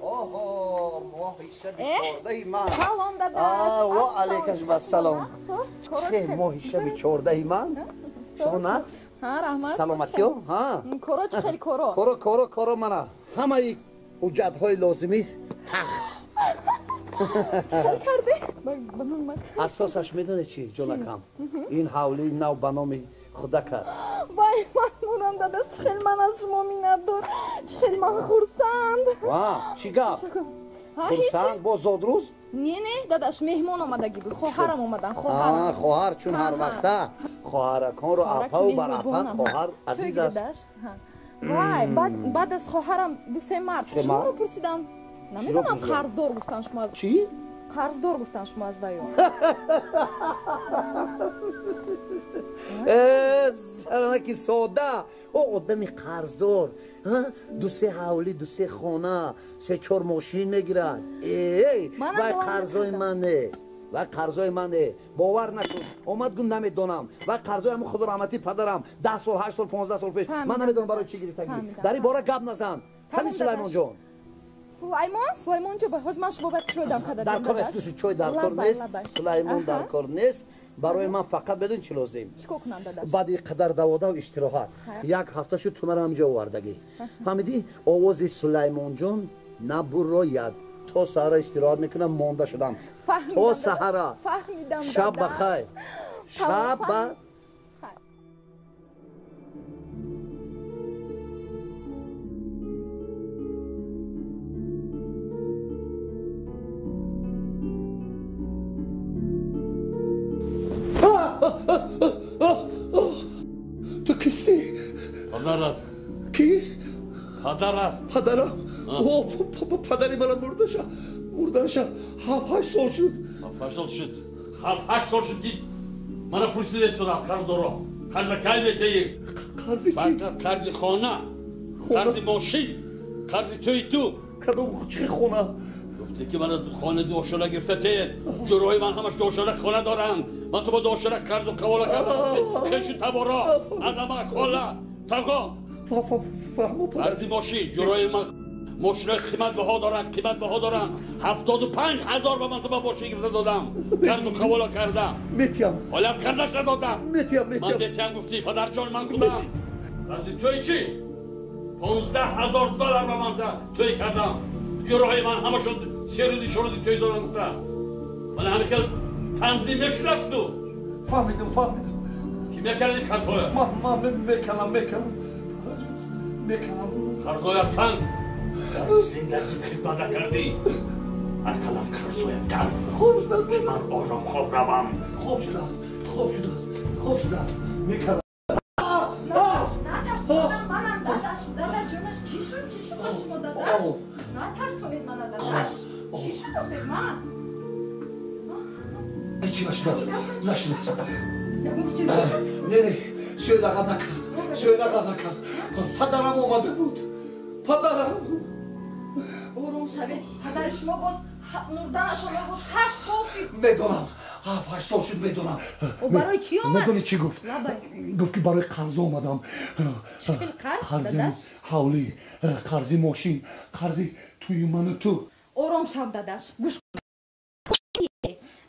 Оҳо, моҳи шаби чордаҳи ман. Салом, дадаш. Ва алайкаш вассалом. Чӣ моҳи шаби чордаҳи ман? Шумо нақс? Ҳа, раҳмат. Саломатиё? Ҳа. Коро чӣ хел коро? Коро, коро, коро мана. Ҳамаи ҳуҷҷатҳои лозимӣ тахт. Чӣ хел кардӣ? Асосаш медонӣ чӣ, ҷонакам? Ин ҳавлии нав ба номи худа кард. Вай, ман мурам, дадаш, чӣ хел ман аз шумо миннатдор, чӣ хел ман хурсанд. Ва, чӣ гап? Хурсанд боз зодрӯз? Не, не, дадаш, меҳмон омадагӣ буд, хоҳарам омадан, хоҳарам. Хоҳар чун ҳар вақта хоҳараконро апаву бар апа хоҳар азиз аст. Вай, баъд аз хоҳарам ду-се мард шуморо пурсиданд. Намедонам, қарздор гуфтан шумо аз чӣ? Қарздор гуфтан шумо аз ваё. Занаки сода, о одами қарздор, ду-се ҳавлӣ, ду-се хона, се-чор мошин мегирад. Эй, вай қарзои мане, вай қарзои мане, бовар накун. Омад гун намедонам. Вай қарзои ҳамун худо раҳматӣ падарам 10 сол, 8 сол, 15 сол пеш. Ман намедонам барои чӣ гирифтагӣ. Дар ин бора гап назан. Кани Сулаймонҷон? Сулаймон? Сулаймон ҷо, ҳозир ман шумо бояд чой дам карда Дар кор нест, чой дар кор нест, Сулаймон дар кор нест. Барои ман фақат медонӣ чӣ лозим? Чӣ кор кунам, дадаш? Баъди қадар даводав истироҳат. Як ҳафта шуд ту маро ҳамҷо овардагӣ. Фаҳмидӣ? Овози Сулаймонҷон набурояд. То саҳара истироҳат мекунам, монда шудам. То саҳара. Фаҳмидам, дадаш. Шаб ба хайр. Шаб ба Ту кистӣ? Падарат. Кӣ? Падарат. Падарам? О, падари мана мурдаша. Мурдаша. 7-8 сол шуд. 7-8 сол шуд. 7-8 сол шуд ки мана пурсидесуда қарздоро. Қарза кай метаӣ? Қарзи чӣ? Қарзи хона, қарзи мошин, қарзи тӯи ту. Кадом чӣ хона? Гуфте ки мана хона дуошона гирифта теед. Ҷурои ман ҳамаш дуошона хона доранд. Ман ту бо дуошона қарзу қавола кардам. Хешу таборо, азама, хола, тағо. Фаҳмо, қарзи мошин, ҷурои ман мошинои қиматбаҳо доранд, қиматбаҳо доранд. 75 000 ба ман ту ба мошин гирифта додам. Қарзу қавола кардам. Метиям. Ҳолам қарзаш надодам. Метиям, метиям. Ман метиям гуфтӣ, падарҷон, ман худам. Қарзи тӯи чӣ? 15 000 доллар ба ман тӯй кардам. Ҷурои ман ҳамашон се рӯзи чор рӯзи тӯй доранд гуфта. Мана ҳамин хел танзим мешудаст ту. Фаҳмидам, фаҳмидам. Ки мекардӣ қарзҳоя? Ман меканам, меканам. Меканам. Қарзҳоя кан. Дар зиндагит хизмат накардӣ. Ақаллан қарзҳоя кан. Хоб шудааст. Ки ман ором хоб равам. Хоб шудааст, хоб шудааст, хоб шудааст. Меканам. Натарсонам манам, дадаш. Дада ҷонаш, чӣ шуд? Чӣ шуд ба шумо, дадаш? Натарсонед мана, дадаш. Чӣ шуд охир ман? Ҳечи нашудааст, нашудааст. Не, не, сӯи лағат накард, сӯи лағат накард. Падарам омада буд. Падарам. Ором шавед. Падари шумо боз мурданашонро боз 8 сол шуд. Медонам. 7-8 сол шуд, медонам. О, барои чӣ омад? Медонӣ чӣ гуфт? Гуфт ки барои қарз омадам. Чӣ хел қарз, Қарзи дадаш? ҳавлӣ, қарзи мошин, қарзи тӯи ману ту. Ором шав, дадаш. Гӯш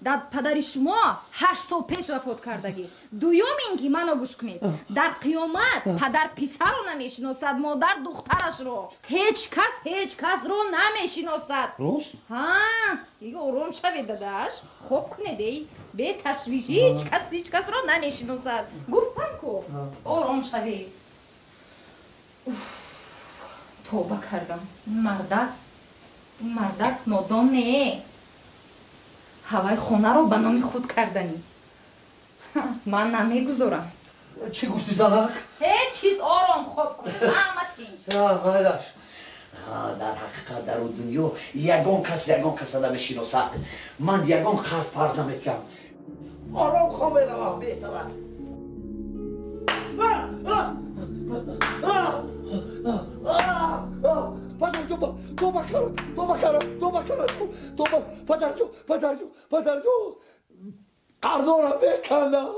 дар падари шумо 8 сол пеш вафот кардагӣ. Дуюм ин ки мано гӯш кунед. Дар қиёмат падар писарро намешиносад, модар духтарашро. Ҳеҷ кас ҳеҷ касро намешиносад. Рост? Ҳа, ором шавед, дадаш. Хоб кунед, эй. Беташвиш ҳеҷ кас ҳеҷ касро намешиносад. Гуфтам ку. Ором шавед. Тавба кардам. Мардак, мардак нодон не. Ҳаваи хонаро ба номи худ карданӣ. Ман намегузорам. Чӣ гуфтӣ, занак? Ҳеҷ чиз, ором хоб кун. Ҳама тинҷ. Майдаш. Дар ҳақиқат дар у дунё ягон кас ягон каса намешиносад. Ман ягон қарз парз наметиҳам. Ором хоб меравам, беҳтара. Падарҷон, тоба кардам, тоба кардам, тоба кардам, тоба, падарҷон, падарҷон, падарҷон, қарзора меканам.